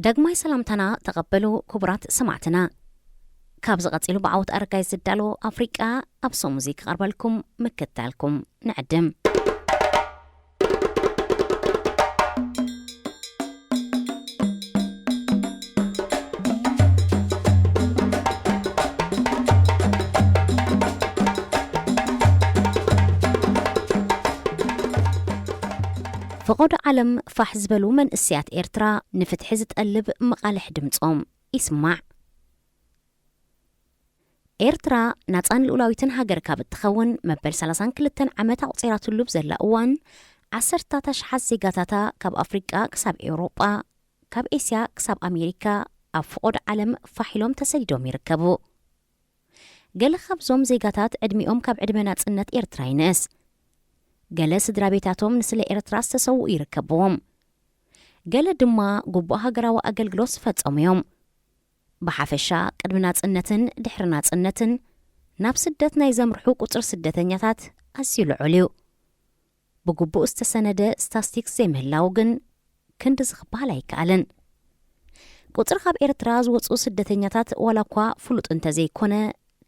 ዳግማይ ሰላምታና ተቐበሉ ክቡራት ሰማዕትና። ካብዚ ቀጺሉ ብዓወት ኣረጋይ ዝዳሎ ኣፍሪቃ ኣብ ሰሙዚ ክቐርበልኩም ምክታልኩም ንዕድም። ፈቐዶ ዓለም ፋሕ ዝበሉ መንእሰያት ኤርትራ ንፍትሒ ዝጠልብ መቓልሕ ድምጾም ይስማዕ። ኤርትራ ናጻን ልኡላዊትን ሃገር ካብ እትኸውን መበል ሰላሳን ክልተን ዓመት ኣቑጺራትሉ ብዘላ እዋን፣ ዓሰርታት ኣሽሓት ዜጋታታ ካብ ኣፍሪቃ ክሳብ ኤውሮጳ፣ ካብ ኤስያ ክሳብ ኣሜሪካ ኣብ ፈቐዶ ዓለም ፋሕ ኢሎም ተሰዲዶም ይርከቡ። ገለ ካብዞም ዜጋታት ዕድሚኦም ካብ ዕድመ ናጽነት ኤርትራ ይንእስ። ገለ ስድራ ቤታቶም ንስለ ኤርትራ ዝተሰውኡ ይርከብዎም። ገለ ድማ ግቡእ ሃገራዊ ኣገልግሎት ዝፈጸሙ እዮም። ብሓፈሻ ቅድሚ ናጽነትን ድሕሪ ናጽነትን ናብ ስደት ናይ ዘምርሑ ቁጽሪ ስደተኛታት ኣዝዩ ልዑል እዩ። ብግቡእ ዝተሰነደ ስታስቲክስ ዘይምህላው ግን ክንድዚ ክበሃል ኣይከኣልን። ቁጽሪ ካብ ኤርትራ ዝወጹ ስደተኛታት ዋላ እኳ ፍሉጥ እንተዘይኮነ፣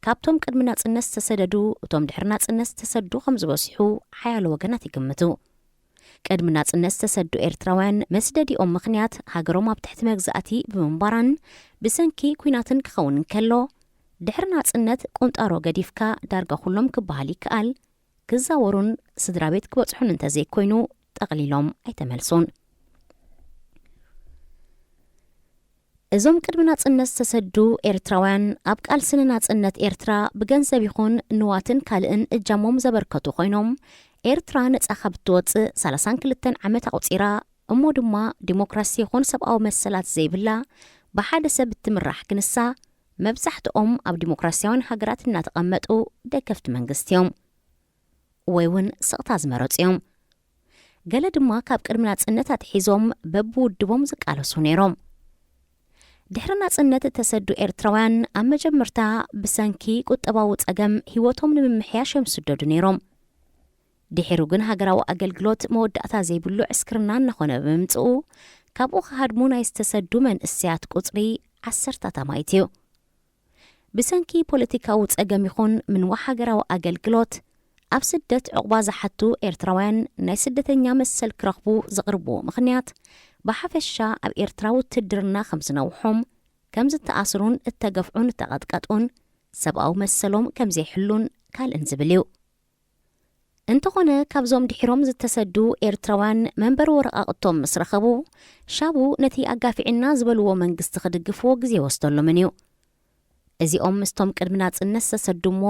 ካብቶም ቅድሚ ናጽነት ዝተሰደዱ፣ እቶም ድሕሪ ናጽነት ዝተሰዱ ከም ዝበዝሑ ሓያሎ ወገናት ይግምቱ። ቅድሚ ናጽነት ዝተሰዱ ኤርትራውያን መስደዲኦም ምኽንያት ሃገሮም ኣብ ትሕቲ መግዛእቲ ብምንባራን ብሰንኪ ኲናትን ክኸውን እንከሎ፣ ድሕሪ ናጽነት ቁንጣሮ ገዲፍካ ዳርጋ ኩሎም ክበሃል ይከኣል፣ ክዛወሩን ስድራ ቤት ክበጽሑን እንተዘይኮይኑ ጠቕሊሎም ኣይተመልሱን። እዞም ቅድሚ ናጽነት ዝተሰዱ ኤርትራውያን ኣብ ቃልሲ ንናጽነት ኤርትራ ብገንዘብ ይኹን ንዋትን ካልእን እጃሞም ዘበርከቱ ኮይኖም፣ ኤርትራ ነጻ ካብ እትወጽእ ሰላሳን ክልተን ዓመት ኣቑጺራ፣ እሞ ድማ ዲሞክራሲ ይኹን ሰብኣዊ መሰላት ዘይብላ፣ ብሓደ ሰብ እትምራሕ ክንሳ፣ መብዛሕትኦም ኣብ ዲሞክራሲያውያን ሃገራት እናተቐመጡ ደገፍቲ መንግስቲ እዮም። ወይ እውን ስቕታ ዝመረጹ እዮም። ገለ ድማ ካብ ቅድሚ ናጽነት ኣትሒዞም በብውድቦም ዝቃለሱ ነይሮም። ድሕሪ ናጽነት እተሰዱ ኤርትራውያን ኣብ መጀመርታ ብሰንኪ ቁጠባዊ ጸገም ህይወቶም ንምምሕያሽ እዮም ዝስደዱ ነይሮም። ድሒሩ ግን ሃገራዊ ኣገልግሎት መወዳእታ ዘይብሉ ዕስክርና እናኾነ ብምምጽኡ፣ ካብኡ ክሃድሙ ናይ ዝተሰዱ መንእሰያት ቁጽሪ ዓሰርታት ኣማኢት እዩ። ብሰንኪ ፖለቲካዊ ጸገም ይኹን ምንዋሕ ሃገራዊ ኣገልግሎት፣ ኣብ ስደት ዕቑባ ዝሓቱ ኤርትራውያን ናይ ስደተኛ መሰል ክረኽቡ ዘቕርብዎ ምኽንያት፣ ብሓፈሻ ኣብ ኤርትራ ውትድርና ከም ዝነውሖም፣ ከም ዝተኣስሩን እተገፍዑን እተቐጥቀጡን፣ ሰብኣዊ መሰሎም ከም ዘይሕሉን ካልእን ዝብል እዩ። እንተኾነ፣ ካብዞም ድሒሮም ዝተሰዱ ኤርትራውያን መንበሪ ወረቓቕቶም ምስ ረኸቡ፣ ሻቡ ነቲ ኣጋፊዕና ዝበልዎ መንግስቲ ክድግፍዎ ግዜ ወስደሎምን እዩ። እዚኦም ምስቶም ቅድሚ ናጽነት ዝተሰዱ እሞ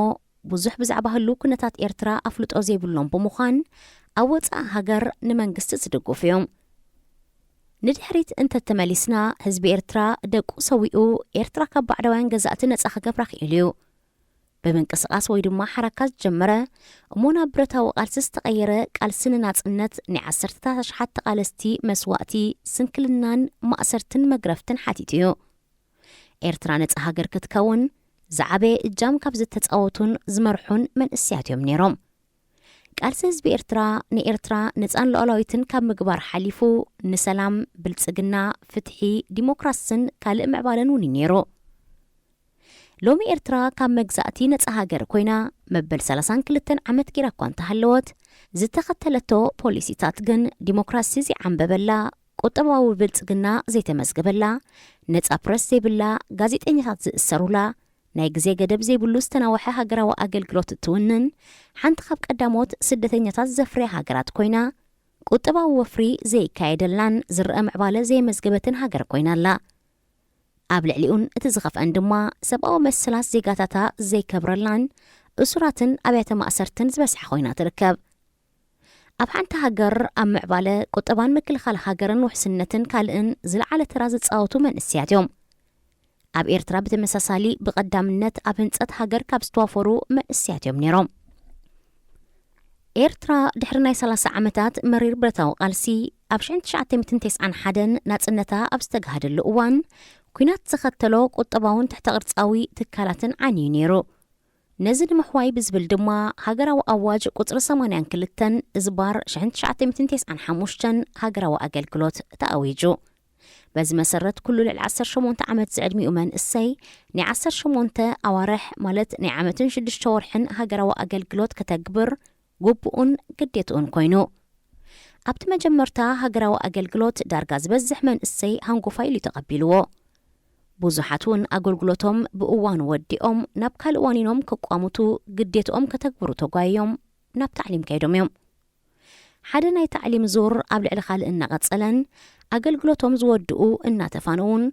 ብዙሕ ብዛዕባ ህሉው ኩነታት ኤርትራ ኣፍልጦ ዘይብሎም ብምዃን፣ ኣብ ወጻኢ ሃገር ንመንግስቲ ዝድግፉ እዮም። ንድሕሪት እንተተመሊስና፣ ህዝቢ ኤርትራ ደቁ ሰዊኡ ኤርትራ ካብ ባዕዳውያን ገዛእቲ ነጻ ክገብራ ክኢሉ እዩ። ብምንቅስቓስ ወይ ድማ ሓራካ ዝጀመረ፣ እሞ ናብ ብረታዊ ቃልሲ ዝተቐየረ ቃልሲ ንናጽነት ናይ ዓሰርተታት ኣሽሓት ተቓለስቲ መስዋእቲ፣ ስንክልናን ማእሰርትን መግረፍትን ሓቲቱ እዩ። ኤርትራ ነጻ ሃገር ክትከውን ዝዓበየ እጃም ካብ ዝተጻወቱን ዝመርሑን መንእሰያት እዮም ነይሮም። ቃልሲ ህዝቢ ኤርትራ ንኤርትራ ነጻን ሉዓላዊትን ካብ ምግባር ሓሊፉ ንሰላም፣ ብልጽግና፣ ፍትሒ፣ ዲሞክራስን ካልእ ምዕባለን እውን እዩ ነይሩ። ሎሚ ኤርትራ ካብ መግዛእቲ ነጻ ሃገር ኮይና መበል ሰላሳን ክልተን ዓመት ጌራ እኳ እንተሃለወት፣ ዝተኸተለቶ ፖሊሲታት ግን ዲሞክራሲ ዘይዓንበበላ፣ ቁጠባዊ ብልጽግና ዘይተመዝገበላ፣ ነጻ ፕረስ ዘይብላ፣ ጋዜጠኛታት ዝእሰሩላ፣ ናይ ግዜ ገደብ ዘይብሉ ዝተናውሐ ሃገራዊ ኣገልግሎት እትውንን፣ ሓንቲ ካብ ቀዳሞት ስደተኛታት ዘፍርያ ሃገራት ኮይና፣ ቁጠባዊ ወፍሪ ዘይካየደላን ዝረኣ ምዕባለ ዘየመዝገበትን ሃገር ኮይና ኣላ። ኣብ ልዕሊኡን እቲ ዝኸፍአን ድማ፣ ሰብኣዊ መሰላት ዜጋታታ ዘይከብረላን እሱራትን ኣብያተ ማእሰርትን ዝበዝሓ ኮይና ትርከብ። ኣብ ሓንቲ ሃገር ኣብ ምዕባለ፣ ቁጠባን ምክልኻል ሃገርን ውሕስነትን ካልእን ዝለዓለ ተራ ዝጻወቱ መንእሰያት እዮም። ኣብ ኤርትራ ብተመሳሳሊ ብቐዳምነት ኣብ ህንጸት ሃገር ካብ ዝተዋፈሩ መንእሰያት እዮም ነይሮም። ኤርትራ ድሕሪ ናይ ሰላሳ ዓመታት መሪር ብረታዊ ቃልሲ፣ ኣብ ሽሕን ትሽዓተ ሚእትን ተስዓን ሓደን ናጽነታ ኣብ ዝተጋህደሉ እዋን፣ ኲናት ዘኸተሎ ቁጠባውን ትሕተ ቅርጻዊ ትካላትን ዓንዩ ነይሩ። ነዚ ንምሕዋይ ብዝብል ድማ ሃገራዊ ኣዋጅ ቁጽሪ ሰማንያን ክልተን እዝባር ሽሕን ትሽዓተ ሚእትን ተስዓን ሓሙሽተን ሃገራዊ ኣገልግሎት ተኣዊጁ። በዚ መሰረት ኩሉ ልዕሊ ዓሰርተ ሸሞንተ ዓመት ዝዕድሚኡ መንእሰይ ናይ ዓሰርተ ሸሞንተ ኣዋርሕ ማለት ናይ ዓመትን ሽዱሽተ ወርሕን ሃገራዊ ኣገልግሎት ከተግብር ግቡኡን ግዴትኡን ኮይኑ። ኣብቲ መጀመርታ ሃገራዊ ኣገልግሎት ዳርጋ ዝበዝሕ መንእሰይ ሃንጎፋይ ኢሉ ተቐቢልዎ። ብዙሓት እውን ኣገልግሎቶም ብእዋኑ ወዲኦም ናብ ካልእ ዋኒኖም ክቋሙቱ ግዴትኦም ከተግብሩ ተጓዮም ናብ ታዕሊም ከይዶም እዮም። ሓደ ናይ ታዕሊም ዙር ኣብ ልዕሊ ካልእ እናቐጸለን ኣገልግሎቶም ዝወድኡ እናተፋነውን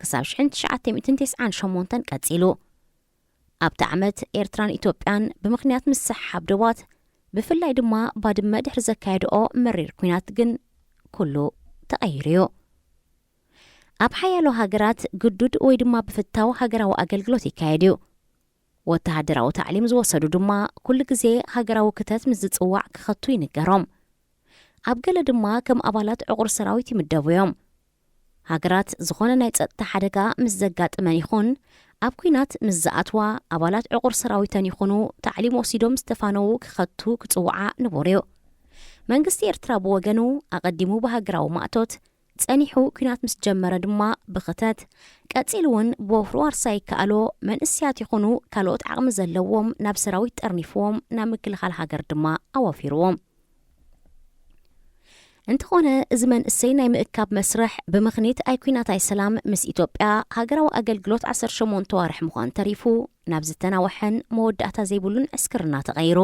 ክሳብ ሽሕን ትሽዓተ ሚእትን ተስዓን ሸሞንተን ቀጺሉ። ኣብቲ ዓመት ኤርትራን ኢትዮጵያን ብምኽንያት ምስሕሓብ ዶባት ብፍላይ ድማ ባድመ ድሕሪ ዘካየድኦ መሪር ኲናት ግን ኩሉ ተቐይሩ እዩ። ኣብ ሓያሎ ሃገራት ግዱድ ወይ ድማ ብፍታው ሃገራዊ ኣገልግሎት ይካየድ እዩ። ወተሃደራዊ ታዕሊም ዝወሰዱ ድማ ኩሉ ግዜ ሃገራዊ ክተት ምስ ዝጽዋዕ ክኸቱ ይንገሮም። ኣብ ገለ ድማ ከም ኣባላት ዕቑር ሰራዊት ይምደቡ እዮም። ሃገራት ዝኾነ ናይ ጸጥታ ሓደጋ ምስ ዘጋጥመን ይኹን ኣብ ኲናት ምስ ዝኣትዋ ኣባላት ዕቑር ሰራዊተን ይኹኑ ታዕሊም ወሲዶም ዝተፋነዉ ክኸቱ ክጽውዓ ንቡር እዩ። መንግስቲ ኤርትራ ብወገኑ ኣቐዲሙ ብሃገራዊ ማእቶት ጸኒሑ ኲናት ምስ ጀመረ ድማ ብኽተት ቀጺሉ እውን ብወፍሪ ዋርሳይ ይከኣሎ መንእስያት ይኹኑ ካልኦት ዓቕሚ ዘለዎም ናብ ሰራዊት ጠርኒፍዎም ናብ ምክልኻል ሃገር ድማ ኣዋፊርዎም። እንተኾነ እዚ መንእሰይ ናይ ምእካብ መስርሕ ብምኽኒት ኣይ ኲናት ኣይ ሰላም ምስ ኢትዮጵያ ሃገራዊ ኣገልግሎት ዓሰርተ ሸሞንተ ዋርሕ ምዃን ተሪፉ ናብ ዝተናወሐን መወዳእታ ዘይብሉን ዕስክርና ተቐይሩ።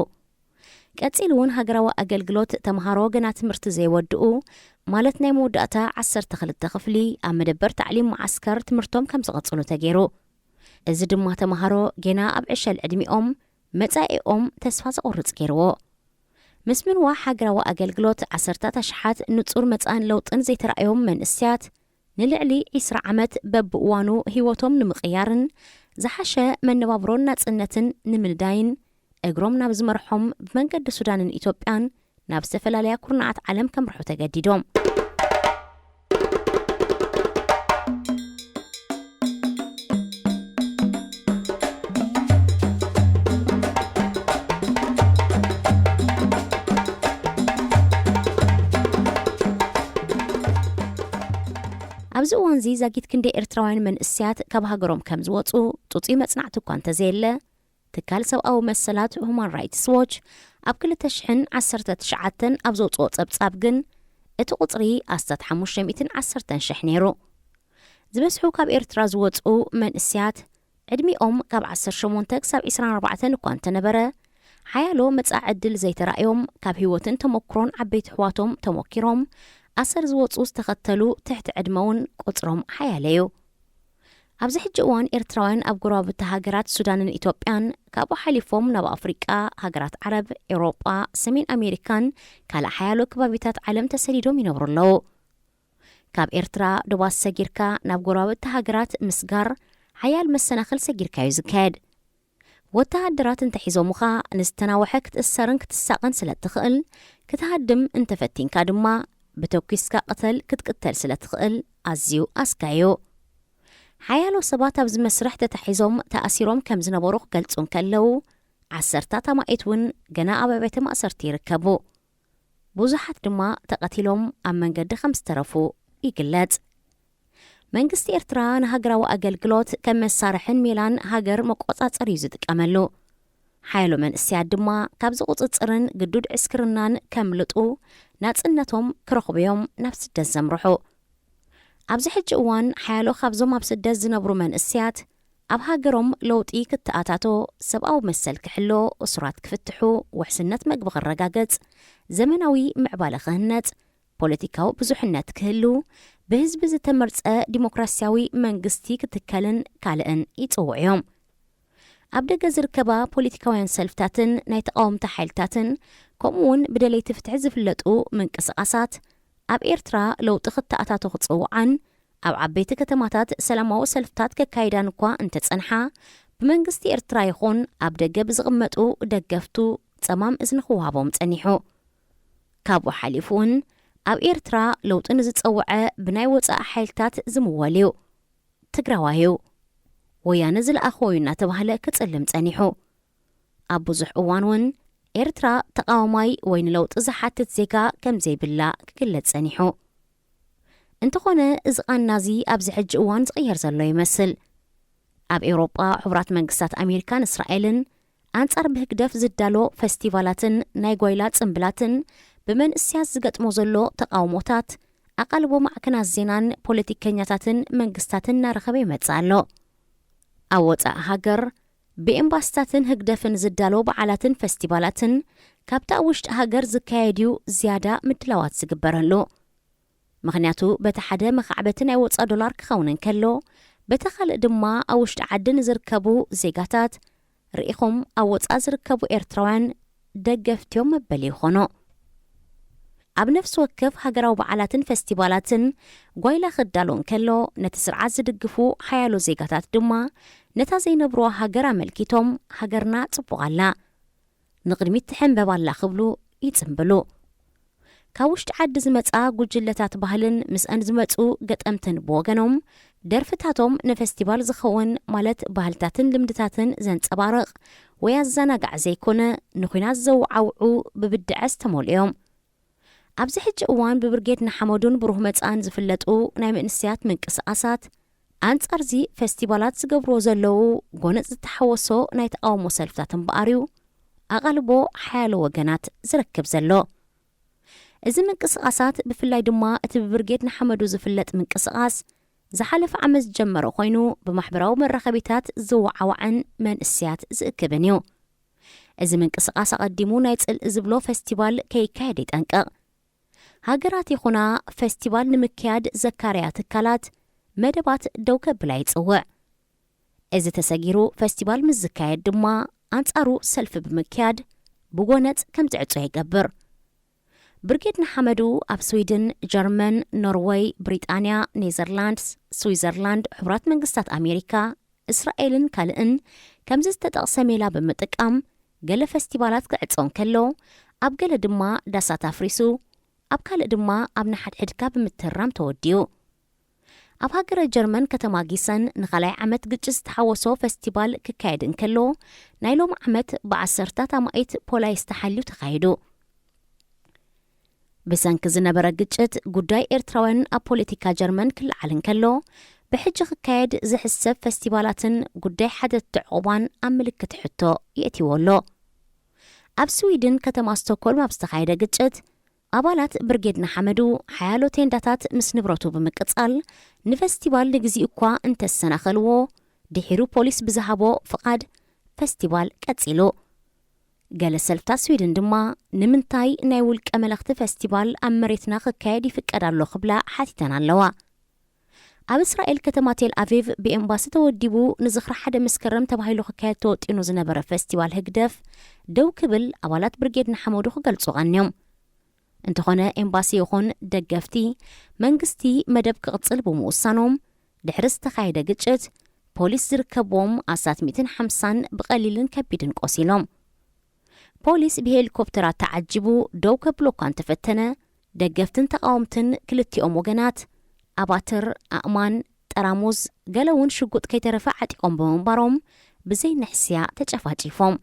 ቀጺሉ እውን ሃገራዊ ኣገልግሎት ተምሃሮ ገና ትምህርቲ ዘይወድኡ ማለት ናይ መወዳእታ ዓሰርተ ክልተ ክፍሊ ኣብ መደበር ታዕሊም መዓስከር ትምህርቶም ከም ዝቐጽሉ ተገይሩ። እዚ ድማ ተምሃሮ ገና ኣብ ዕሸል ዕድሚኦም መጻኢኦም ተስፋ ዘቑርጽ ገይርዎ። ምስ ምንዋሕ ሃገራዊ ኣገልግሎት ዓሰርታት ኣሽሓት ንጹር መጻእን ለውጥን ዘይተራእዮም መንእስያት ንልዕሊ ዕስራ ዓመት በብእዋኑ ህይወቶም ንምቕያርን ዝሓሸ መነባብሮን ናጽነትን ንምንዳይን እግሮም ናብ ዝመርሖም ብመንገዲ ሱዳንን ኢትዮጵያን ናብ ዝተፈላለያ ኩርናዓት ዓለም ከምርሑ ተገዲዶም። ኣብዚ እዋንዚ ዛጊት ክንደይ ኤርትራውያን መንእስያት ካብ ሃገሮም ከም ዝወጹ ጽጹይ መጽናዕቲ እኳ እንተዘየለ፣ ትካል ሰብኣዊ መሰላት ሁማን ራይትስ ዎች ኣብ ክልተ ሽሕን ዓሰርተ ትሽዓተን ኣብ ዘውጽኦ ጸብጻብ ግን እቲ ቁጽሪ ኣስታት ሓሙሽተ ሚእትን ዓሰርተን ሽሕ ነይሩ። ዝበዝሑ ካብ ኤርትራ ዝወጹ መንእስያት ዕድሚኦም ካብ ዓሰርተ ሸሞንተ ክሳብ ዕስራን ኣርባዕተን እኳ እንተነበረ፣ ሓያሎ መጻኢ ዕድል ዘይተራእዮም ካብ ህይወትን ተመክሮን ዓበይቲ ኣሕዋቶም ተሞኪሮም ኣሰር ዝወጹ ዝተኸተሉ ትሕቲ ዕድመ እውን ቁጽሮም ሓያለ እዩ። ኣብዚ ሕጂ እዋን ኤርትራውያን ኣብ ጎረባብቲ ሃገራት ሱዳንን ኢትዮጵያን ካብኡ ሓሊፎም ናብ ኣፍሪቃ፣ ሃገራት ዓረብ፣ ኤውሮጳ፣ ሰሜን ኣሜሪካን ካልእ ሓያሎ ከባቢታት ዓለም ተሰዲዶም ይነብሩ ኣለዉ። ካብ ኤርትራ ዶባት ሰጊርካ ናብ ጎረባብቲ ሃገራት ምስጋር ሓያል መሰናኽል ሰጊርካ እዩ ዝካየድ። ወተሃደራት እንተሒዞሙኻ ንዝተናውሐ ክትእሰርን ክትሳቐን ስለ እትኽእል፣ ክትሃድም እንተፈቲንካ ድማ ብተኲስካ ቅተል ክትቅተል ስለ ትኽእል ኣዝዩ ኣስጋዩ። ሓያሎ ሰባት ኣብዚ መስርሕ ተታሒዞም ተኣሲሮም ከም ዝነበሩ ክገልጹ እንከለዉ፣ ዓሰርታት ኣማኢት እውን ገና ኣብ ኣብያተ ማእሰርቲ ይርከቡ። ብዙሓት ድማ ተቐቲሎም ኣብ መንገዲ ከም ዝተረፉ ይግለጽ። መንግስቲ ኤርትራ ንሃገራዊ ኣገልግሎት ከም መሳርሕን ሜላን ሃገር መቆጻጸሪ እዩ ዝጥቀመሉ። ሓያሎ መንእስያት ድማ ካብዚ ቁጽጽርን ግዱድ ዕስክርናን ከምልጡ ናጽነቶም ክረኽቡ እዮም ናብ ስደት ዘምርሑ። ኣብዚ ሕጂ እዋን ሓያሎ ካብዞም ኣብ ስደት ዝነብሩ መንእስያት ኣብ ሃገሮም ለውጢ ክተኣታቶ፣ ሰብኣዊ መሰል ክሕሎ፣ እሱራት ክፍትሑ፣ ውሕስነት መግቢ ክረጋገጽ፣ ዘመናዊ ምዕባለ ክህነጽ፣ ፖለቲካዊ ብዙሕነት ክህሉ፣ ብህዝቢ ዝተመርጸ ዲሞክራሲያዊ መንግስቲ ክትከልን ካልእን ይጽውዑ እዮም። ኣብ ደገ ዝርከባ ፖለቲካውያን ሰልፍታትን ናይ ተቓወምቲ ሓይልታትን ከምኡ እውን ብደለይቲ ፍትሒ ዝፍለጡ ምንቅስቓሳት ኣብ ኤርትራ ለውጢ ክተኣታቶ ክጽውዓን ኣብ ዓበይቲ ከተማታት ሰላማዊ ሰልፍታት ከካይዳን እኳ እንተጸንሓ፣ ብመንግስቲ ኤርትራ ይኹን ኣብ ደገ ብዝቕመጡ ደገፍቱ ጸማም እዝኒ ክወሃቦም ጸኒሑ። ካብኡ ሓሊፉ እውን ኣብ ኤርትራ ለውጢ ንዝጸውዐ ብናይ ወጻኢ ሓይልታት ዝምወል እዩ። ትግራዋይ እዩ። ወያነ ዝለኣኽዎ እዩ እናተባህለ ክጽልም ጸኒሑ። ኣብ ብዙሕ እዋን እውን ኤርትራ ተቓዋማይ ወይ ንለውጢ ዝሓትት ዜጋ ከም ዘይብላ ክግለጽ ጸኒሑ። እንተኾነ፣ እዚ ቃና እዚ ኣብዚ ሕጂ እዋን ዝቕየር ዘሎ ይመስል። ኣብ ኤውሮጳ፣ ሕቡራት መንግስታት ኣሜሪካን እስራኤልን ኣንጻር ብህግደፍ ዝዳሎ ፈስቲቫላትን ናይ ጓይላ ጽምብላትን ብመንእሰያት ዝገጥሞ ዘሎ ተቓውሞታት ኣቓልቦ ማዕከናት ዜናን ፖለቲከኛታትን መንግስታትን እናረኸበ ይመጽእ ኣሎ። ኣብ ወጻኢ ሃገር ብኤምባስታትን ህግደፍን ዝዳሎ በዓላትን ፈስቲቫላትን ካብቲ ኣብ ውሽጢ ሃገር ዝካየድ እዩ ዝያዳ ምድላዋት ዝግበረሉ። ምኽንያቱ በቲ ሓደ መኻዕበቲ ናይ ወጻኢ ዶላር ክኸውን እንከሎ፣ በቲ ካልእ ድማ ኣብ ውሽጢ ዓዲ ንዝርከቡ ዜጋታት ርኢኹም ኣብ ወጻኢ ዝርከቡ ኤርትራውያን ደገፍትዮም መበሊ ይኾኑ። ኣብ ነፍሲ ወከፍ ሃገራዊ በዓላትን ፈስቲቫላትን ጓይላ ክዳሎ እንከሎ፣ ነቲ ስርዓት ዝድግፉ ሓያሎ ዜጋታት ድማ ነታ ዘይነብርዋ ሃገር ኣመልኪቶም ሃገርና ጽቡቕ ኣላ፣ ንቕድሚት ትሕንበብ ኣላ ክብሉ ይጽምብሉ። ካብ ውሽጢ ዓዲ ዝመጻ ጉጅለታት ባህልን ምስአን ዝመጹ ገጠምትን ብወገኖም ደርፍታቶም ንፈስቲቫል ዝኸውን ማለት ባህልታትን ልምድታትን ዘንጸባርቕ ወይ ኣዘናጋዕ ዘይኮነ ንኹናት ዘወዓውዑ ብብድዐ ዝተመልኡ እዮም። ኣብዚ ሕጂ እዋን ብብርጌድ ንሓመዱን ብሩህ መጻእን ዝፍለጡ ናይ መንእሰያት ምንቅስቓሳት ኣንጻርዚ ፈስቲቫላት ዝገብርዎ ዘለዉ ጎነጽ ዝተሓወሶ ናይ ተቓውሞ ሰልፍታት እምበኣር እዩ ኣቓልቦ ሓያሎ ወገናት ዝረክብ ዘሎ። እዚ ምንቅስቓሳት ብፍላይ ድማ እቲ ብብርጌድ ንሓመዱ ዝፍለጥ ምንቅስቓስ ዝሓለፈ ዓመት ዝጀመረ ኮይኑ ብማሕበራዊ መራኸቢታት ዝወዓዋዕን መንእሰያት ዝእክብን እዩ። እዚ ምንቅስቓስ ኣቐዲሙ ናይ ጽልኢ ዝብሎ ፈስቲቫል ከይካየድ ይጠንቀቕ። ሃገራት ይኹና ፈስቲቫል ንምክያድ ዘካረያ ትካላት መደባት ደው ከብላ ይጽውዕ። እዚ ተሰጊሩ ፈስቲቫል ምስ ዝካየድ ድማ ኣንጻሩ ሰልፊ ብምክያድ ብጎነጽ ከም ዝዕጾ ይገብር። ብርጌድ ንሓመዱ ኣብ ስዊድን፣ ጀርመን፣ ኖርወይ፣ ብሪጣንያ፣ ኔዘርላንድስ፣ ስዊዘርላንድ፣ ሕቡራት መንግስታት ኣሜሪካ፣ እስራኤልን ካልእን ከምዚ ዝተጠቕሰ ሜላ ብምጥቃም ገለ ፈስቲቫላት ክዕጾ እንከሎ፣ ኣብ ገለ ድማ ዳሳት ኣፍሪሱ፣ ኣብ ካልእ ድማ ኣብ ንሓድሕድካ ብምትራም ተወዲኡ። ኣብ ሃገረ ጀርመን ከተማ ጊሰን ንኻልኣይ ዓመት ግጭት ዝተሓወሶ ፈስቲቫል ክካየድ እንከሎ፣ ናይ ሎም ዓመት ብዓሰርታት ኣማኢት ፖላይስ ተሓልዩ ተኻይዱ። ብሰንኪ ዝነበረ ግጭት ጉዳይ ኤርትራውያን ኣብ ፖለቲካ ጀርመን ክለዓል እንከሎ፣ ብሕጂ ክካየድ ዝሕሰብ ፈስቲቫላትን ጉዳይ ሓተትቲ ዕቑባን ኣብ ምልክት ሕቶ የእትይዎ ኣሎ። ኣብ ስዊድን ከተማ ስቶኮልም ኣብ ዝተኻየደ ግጭት፣ ኣባላት ብርጌድ ንሓመዱ ሓያሎ ቴንዳታት ምስ ንብረቱ ብምቅጻል፣ ንፈስቲቫል ንግዜኡ እኳ እንተሰናኸልዎ፣ ድሒሩ ፖሊስ ብዝሃቦ ፍቓድ ፈስቲቫል ቀጺሉ። ገለ ሰልፍታት ስዊድን ድማ፣ ንምንታይ ናይ ውልቀ መለኽቲ ፈስቲቫል ኣብ መሬትና ክካየድ ይፍቀድ ኣሎ ክብላ ሓቲተን ኣለዋ። ኣብ እስራኤል ከተማ ቴል ኣቪቭ ብኤምባሲ ተወዲቡ ንዝኽሪ ሓደ መስከረም ተባሂሉ ክካየድ ተወጢኑ ዝነበረ ፈስቲቫል ህግደፍ ደው ክብል ኣባላት ብርጌድ ንሓመዱ ክገልጹ ቀንዮም። እንተኾነ ኤምባሲ ይኹን ደገፍቲ መንግስቲ መደብ ክቕጽል ብምውሳኖም ድሕሪ ዝተኻየደ ግጭት ፖሊስ ዝርከብዎም ኣስታት ሚእትን ሓምሳን ብቐሊልን ከቢድን ቆሲሎም። ፖሊስ ብሄሊኮፕተራት ተዓጂቡ ደው ከብሎ እኳ እንተፈተነ፣ ደገፍትን ተቓወምትን ክልቲኦም ወገናት ኣባትር፣ ኣእማን፣ ጠራሙዝ፣ ገለ እውን ሽጉጥ ከይተረፈ ዓጢቖም ብምንባሮም ብዘይ ንሕስያ ተጨፋጪፎም።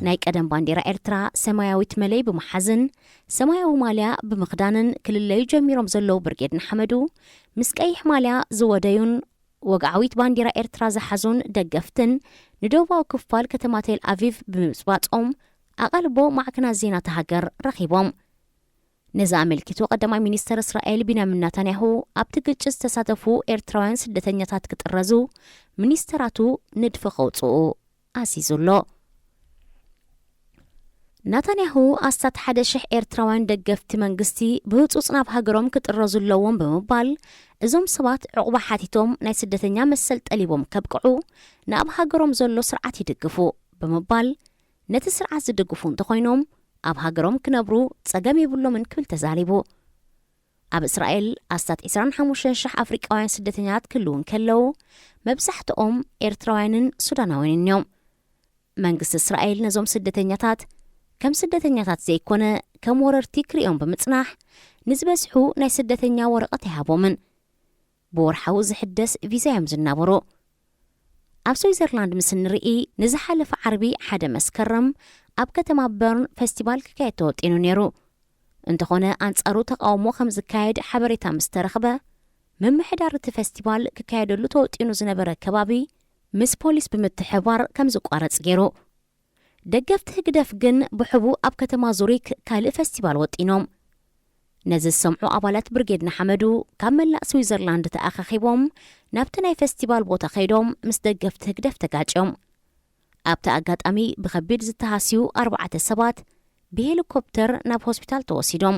ናይ ቀደም ባንዴራ ኤርትራ ሰማያዊት መለይ ብምሓዝን ሰማያዊ ማልያ ብምኽዳንን ክልለዩ ጀሚሮም ዘለዉ ብርጌድ ንሓመዱ፣ ምስ ቀይሕ ማልያ ዝወደዩን ወግዓዊት ባንዴራ ኤርትራ ዝሓዙን ደገፍትን ንደቡባዊ ክፋል ከተማ ቴል ኣቪቭ ብምብጽባጾም ኣቓልቦ ማዕከናት ዜና እታ ሃገር ረኺቦም። ነዚ ኣመልኪቱ ቀዳማይ ሚኒስተር እስራኤል ቢንያሚን ናታንያሁ ኣብቲ ግጭት ዝተሳተፉ ኤርትራውያን ስደተኛታት ክጥረዙ ሚኒስተራቱ ንድፊ ከውጽኡ ኣዚዙ ኣሎ። ናታንያሁ ኣስታት ሓደ ሽሕ ኤርትራውያን ደገፍቲ መንግስቲ ብህጹጽ ናብ ሃገሮም ክጥረዙ ኣለዎም ብምባል፣ እዞም ሰባት ዕቑባ ሓቲቶም ናይ ስደተኛ መሰል ጠሊቦም ከብቅዑ ንኣብ ሃገሮም ዘሎ ስርዓት ይድግፉ ብምባል፣ ነቲ ስርዓት ዝድግፉ እንተኾይኖም ኣብ ሃገሮም ክነብሩ ጸገም የብሎምን ክብል ተዛሪቡ። ኣብ እስራኤል ኣስታት ዕስራን ሓሙሽተን ሽሕ ኣፍሪቃውያን ስደተኛታት ክህልዉ እንከለዉ፣ መብዛሕትኦም ኤርትራውያንን ሱዳናውያንን እዮም። መንግስቲ እስራኤል ነዞም ስደተኛታት ከም ስደተኛታት ዘይኮነ ከም ወረርቲ ክርእዮም ብምጽናሕ፣ ንዝበዝሑ ናይ ስደተኛ ወረቐት ኣይሃቦምን። ብወርሓዊ ዝሕደስ ቪዛ እዮም ዝናበሩ። ኣብ ስዊዘርላንድ ምስ እንርኢ፣ ንዝሓለፈ ዓርቢ ሓደ መስከረም ኣብ ከተማ በርን ፈስቲቫል ክካየድ ተወጢኑ ነይሩ። እንተኾነ፣ ኣንጻሩ ተቃውሞ ከም ዝካየድ ሓበሬታ ምስ ተረኽበ፣ ምምሕዳር እቲ ፈስቲቫል ክካየደሉ ተወጢኑ ዝነበረ ከባቢ ምስ ፖሊስ ብምትሕባር ከም ዝቋረጽ ገይሩ። ደገፍቲ ህግደፍ ግን ብሕቡእ ኣብ ከተማ ዙሪክ ካልእ ፈስቲቫል ወጢኖም። ነዚ ዝሰምዑ ኣባላት ብርጌድ ንሓመዱ ካብ መላእ ስዊዘርላንድ ተኣኻኺቦም ናብቲ ናይ ፈስቲቫል ቦታ ከይዶም ምስ ደገፍቲ ህግደፍ ተጋጭዮም። ኣብቲ ኣጋጣሚ ብኸቢድ ዝተሃስዩ ኣርባዕተ ሰባት ብሄሊኮፕተር ናብ ሆስፒታል ተወሲዶም።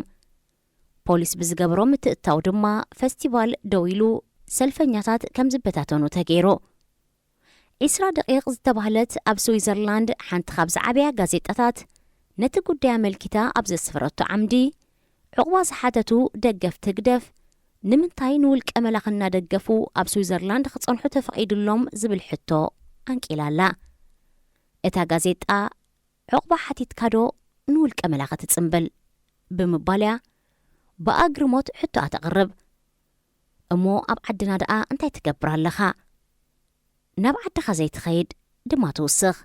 ፖሊስ ብዝገበሮ ምትእትታው ድማ ፈስቲቫል ደው ኢሉ ሰልፈኛታት ከም ዝበታተኑ ተገይሩ። ዒስራ ደቂቕ ዝተባህለት ኣብ ስዊዘርላንድ ሓንቲ ካብ ዝዓበያ ጋዜጣታት ነቲ ጉዳይ ኣመልኪታ ኣብ ዘስፈረቶ ዓምዲ፣ ዕቑባ ዝሓተቱ ደገፍቲ ህግደፍ ንምንታይ ንውልቀ መላኺ እናደገፉ ኣብ ስዊዘርላንድ ክጸንሑ ተፈቒዱሎም ዝብል ሕቶ ኣንቂላ ኣላ። እታ ጋዜጣ፣ ዕቑባ ሓቲትካዶ ንውልቀ መላኺ ትጽንብል? ብምባል እያ ብኣግርሞት ሕቶኣ ተቕርብ። እሞ ኣብ ዓድና ደኣ እንታይ ትገብር ኣለኻ? ናብ ዓድኻ ዘይትኸይድ ድማ ትውስኽ።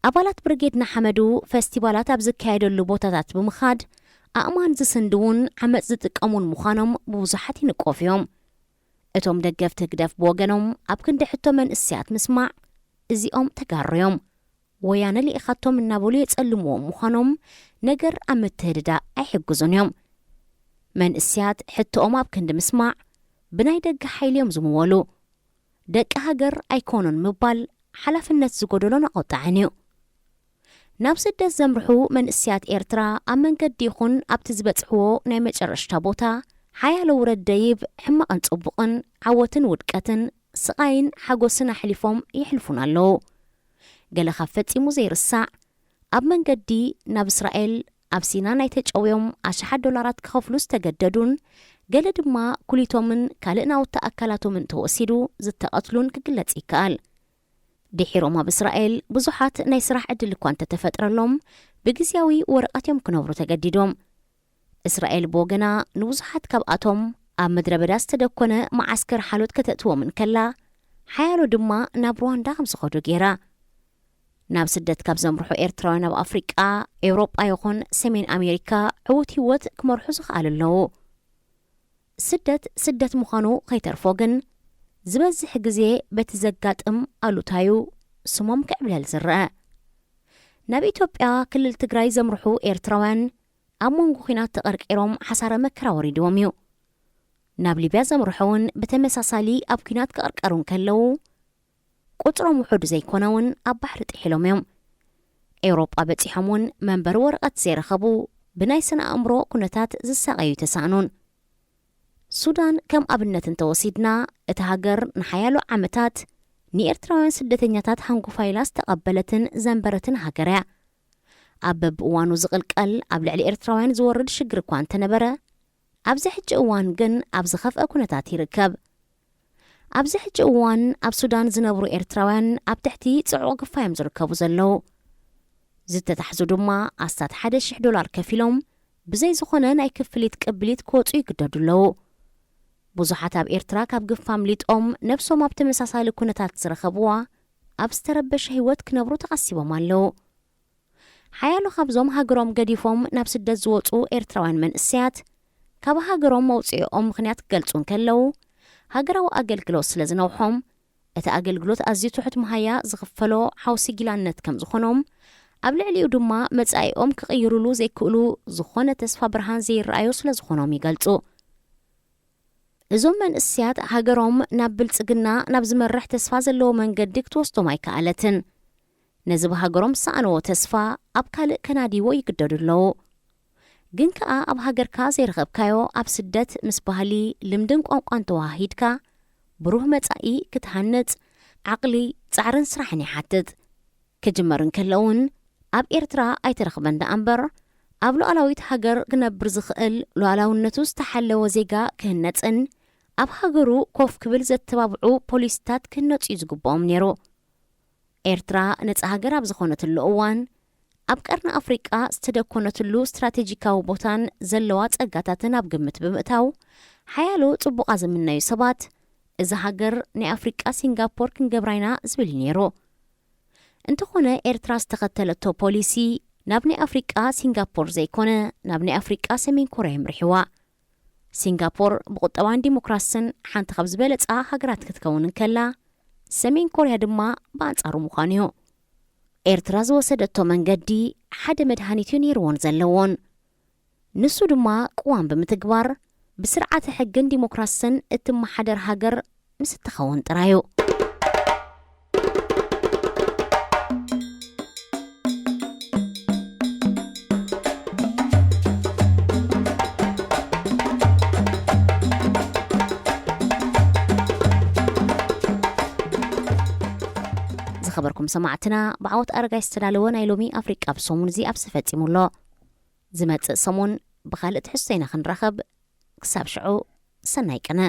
ኣባላት ብርጌድ ንሓመዱ ፈስቲቫላት ኣብ ዝካየደሉ ቦታታት ብምኻድ ኣእማን ዝስንድውን ዓመጽ ዝጥቀሙን ምዃኖም ብብዙሓት ይንቀፉ እዮም። እቶም ደገፍቲ ህግደፍ ብወገኖም፣ ኣብ ክንዲ ሕቶ መንእሰያት ምስማዕ፣ እዚኦም ተጋሩ እዮም፣ ወያነ ልኢኻቶም እናበሉ የጸልምዎም ምዃኖም ነገር ኣብ ምትህድዳእ ኣይሕግዙን እዮም። መንእሰያት ሕቶኦም ኣብ ክንዲ ምስማዕ፣ ብናይ ደገ ሓይሊ እዮም ዝምወሉ። ደቂ ሃገር ኣይኮኑን ምባል ሓላፍነት ዝጎደሎን ኣቆጣዕን እዩ። ናብ ስደት ዘምርሑ መንእሰያት ኤርትራ ኣብ መንገዲ ይኹን ኣብቲ ዝበጽሕዎ ናይ መጨረሽታ ቦታ፣ ሓያሎ ውረድ ደይብ፣ ሕማቕን ጽቡቕን፣ ዓወትን ውድቀትን፣ ስቓይን ሓጎስን ኣሕሊፎም የሕልፉን ኣለዉ። ገለ ካብ ፈጺሙ ዘይርሳዕ፣ ኣብ መንገዲ ናብ እስራኤል ኣብ ሲና ናይ ተጨውዮም ኣሽሓት ዶላራት ክኸፍሉ ዝተገደዱን፣ ገለ ድማ ኩሊቶምን ካልእ ናውቲ ኣካላቶምን ተወሲዱ ዝተቐትሉን ክግለጽ ይከኣል። ድሒሮም ኣብ እስራኤል ብዙሓት ናይ ስራሕ ዕድል እኳ እንተተፈጥረሎም፣ ብግዝያዊ ወረቐት እዮም ክነብሩ ተገዲዶም። እስራኤል ብወገና ንብዙሓት ካብኣቶም ኣብ ምድረ በዳ ዝተደኮነ መዓስከር ሓሎት ከተእትዎም እንከላ፣ ሓያሎ ድማ ናብ ሩዋንዳ ከም ዝኸዱ ገይራ። ናብ ስደት ካብ ዘምርሑ ኤርትራውያን ኣብ ኣፍሪቃ፣ ኤውሮጳ ይኹን ሰሜን ኣሜሪካ ዕዉት ህይወት ክመርሑ ዝኸኣሉ ኣለዉ። ስደት ስደት ምዃኑ ከይተርፎ ግን፣ ዝበዝሕ ግዜ በቲ ዘጋጥም ኣሉታዩ ስሞም ክዕብለል ዝረአ። ናብ ኢትዮጵያ ክልል ትግራይ ዘምርሑ ኤርትራውያን ኣብ መንጎ ኲናት ተቐርቂሮም ሓሳረ መከራ ወሪድዎም እዩ። ናብ ሊብያ ዘምርሑ እውን ብተመሳሳሊ ኣብ ኲናት ክቕርቀሩ እንከለዉ፣ ቁጽሮም ውሑድ ዘይኮነ እውን ኣብ ባሕሪ ጥሒሎም እዮም። ኤውሮጳ በጺሖም እውን መንበሪ ወረቐት ዘይረኸቡ፣ ብናይ ስነ ኣእምሮ ኩነታት ዝሳቐዩ ተሳእኑን። ሱዳን ከም ኣብነት እንተወሲድና፣ እታ ሃገር ንሓያሎ ዓመታት ንኤርትራውያን ስደተኛታት ሃንጎፋይላ ዝተቐበለትን ዘንበረትን ሃገር እያ። ኣብ በብእዋኑ ዝቕልቀል ኣብ ልዕሊ ኤርትራውያን ዝወርድ ሽግር እኳ እንተነበረ፣ ኣብዚ ሕጂ እዋን ግን ኣብ ዝኸፍአ ኩነታት ይርከብ። ኣብዚ ሕጂ እዋን ኣብ ሱዳን ዝነብሩ ኤርትራውያን ኣብ ትሕቲ ጽዑቕ ግፋ እዮም ዝርከቡ ዘለዉ። ዝተታሕዙ ድማ ኣስታት ሓደ ሽሕ ዶላር ከፊሎም ብዘይ ዝኾነ ናይ ክፍሊት ቅብሊት ክወጹ ይግደዱ ኣለዉ። ብዙሓት ኣብ ኤርትራ ካብ ግፋ ኣምሊጦም ነብሶም ኣብ ተመሳሳሊ ኩነታት ዝረኸብዋ ኣብ ዝተረበሸ ህይወት ክነብሩ ተቐሲቦም ኣለዉ። ሓያሎ ካብዞም ሃገሮም ገዲፎም ናብ ስደት ዝወጹ ኤርትራውያን መንእሰያት፣ ካብ ሃገሮም መውጽኢኦም ምኽንያት ክገልጹ እንከለዉ፣ ሃገራዊ ኣገልግሎት ስለ ዝነውሖም፣ እቲ ኣገልግሎት ኣዝዩ ትሑት መሃያ ዝኽፈሎ ሓውሲ ጊላነት ከም ዝኾኖም፣ ኣብ ልዕሊኡ ድማ መጻኢኦም ክቕይሩሉ ዘይክእሉ ዝኾነ ተስፋ ብርሃን ዘይረኣዩ ስለ ዝኾኖም ይገልጹ። እዞም መንእሰያት ሃገሮም ናብ ብልጽግና ናብ ዝመርሕ ተስፋ ዘለዎ መንገዲ ክትወስዶም ኣይከኣለትን። ነዚ ብሃገሮም ዝሰኣንዎ ተስፋ ኣብ ካልእ ከናድይዎ ይግደዱ ኣለዉ። ግን ከኣ ኣብ ሃገርካ ዘይረኸብካዮ ኣብ ስደት ምስ ባህሊ፣ ልምድን ቋንቋን ተወሃሂድካ ብሩህ መጻኢ ክትሃንጽ ዓቕሊ፣ ጻዕርን ስራሕን ይሓትት። ክጅመር እንከሎ እውን ኣብ ኤርትራ ኣይተረኽበን ደኣ እምበር፣ ኣብ ሉዓላዊት ሃገር ክነብር ዝኽእል ሉዓላውነቱ ዝተሓለወ ዜጋ ክህነጽን ኣብ ሃገሩ ኮፍ ክብል ዘተባብዑ ፖሊሲታት ክህነጹ እዩ ዝግብኦም ነይሩ። ኤርትራ ነጻ ሃገር ኣብ ዝኾነትሉ እዋን፣ ኣብ ቀርኒ ኣፍሪቃ ዝተደኮነትሉ ስትራቴጂካዊ ቦታን ዘለዋ ጸጋታትን ኣብ ግምት ብምእታው፣ ሓያሎ ጽቡቓ ዝምነዩ ሰባት፣ እዛ ሃገር ናይ ኣፍሪቃ ሲንጋፖር ክንገብራ ኢና ዝብል እዩ ነይሩ። እንተኾነ፣ ኤርትራ ዝተኸተለቶ ፖሊሲ ናብ ናይ ኣፍሪቃ ሲንጋፖር ዘይኮነ፣ ናብ ናይ ኣፍሪቃ ሰሜን ኮርያ የምርሕዋ። ሲንጋፖር ብቁጠባን ዲሞክራስን ሓንቲ ካብ ዝበለጻ ሃገራት ክትከውን እንከላ፣ ሰሜን ኮርያ ድማ ብኣንጻሩ ምዃኑ እዩ። ኤርትራ ዝወሰደቶ መንገዲ ሓደ መድሃኒት እዩ ነይርዎን ዘለዎን። ንሱ ድማ ቅዋም ብምትግባር፣ ብስርዓተ ሕግን ዲሞክራስን እትመሓደር ሃገር ምስ እትኸውን ጥራይ እዩ። ዝኸበርኩም ሰማዕትና፣ ብዓወት ኣረጋይ ዝተዳለወ ናይ ሎሚ ኣፍሪቃ ብሰሙን እዚ ኣብዚ ፈጺሙ ኣሎ። ዝመጽእ ሰሙን ብኻልእ ትሕዝቶ ኢና ክንራኸብ። ክሳብ ሽዑ፣ ሰናይ ቅነ።